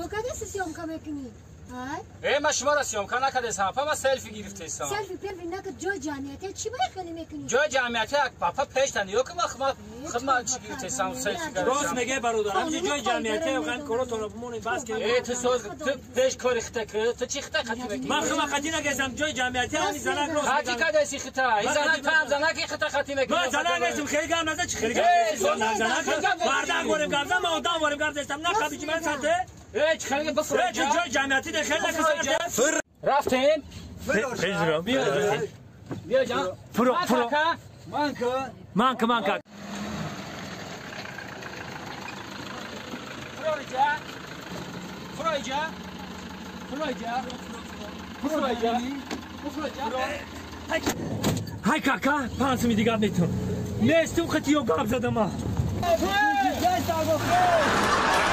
Када съёмка мекунӣ? Э, ма шуморо съёмка накардесам, апа, ма селфи гирифтесам. Селфи пелфи накард, ҷои ҷамъиятӣ чӣ байхелӣ мекунӣ? Ҷои ҷамъиятӣ, папа, пешта ниё ки ма худма чӣ гирифтесам, селфи. Рост меге, бародар, ҳамҷи ҷои ҷамъиятӣ ҳам коротонро бимонед, бас ки. Э, ту соз, ту пеш кори хита ки, ту чӣ хита хати мекунӣ? Ман хима хати нагесам, ҷои ҷамъиятӣ ҳами занак рост. Хати кадаси хита, и занак там занаки хита хати мекунӣ. Ман занак нестам, хеле гап наза, чӣ хеле гап занак занак мардак ворем гап зан, ман одам ворем гап застам, на хаби ман сате. Э, чӣ хеле бифур. Э, ҷои ҷамъиятӣ де хеле накасар. Рафтем. Пешро. Биё, биё ҷан. Фуро, фуро. Манка. Манка, манка. Фуро иҷа. Фуро иҷа. Фуро иҷа. Фуро иҷа. Фуро иҷа. Ҳай кака, 5 суми дигар метун. Нестум хати ё гап задама. Hey!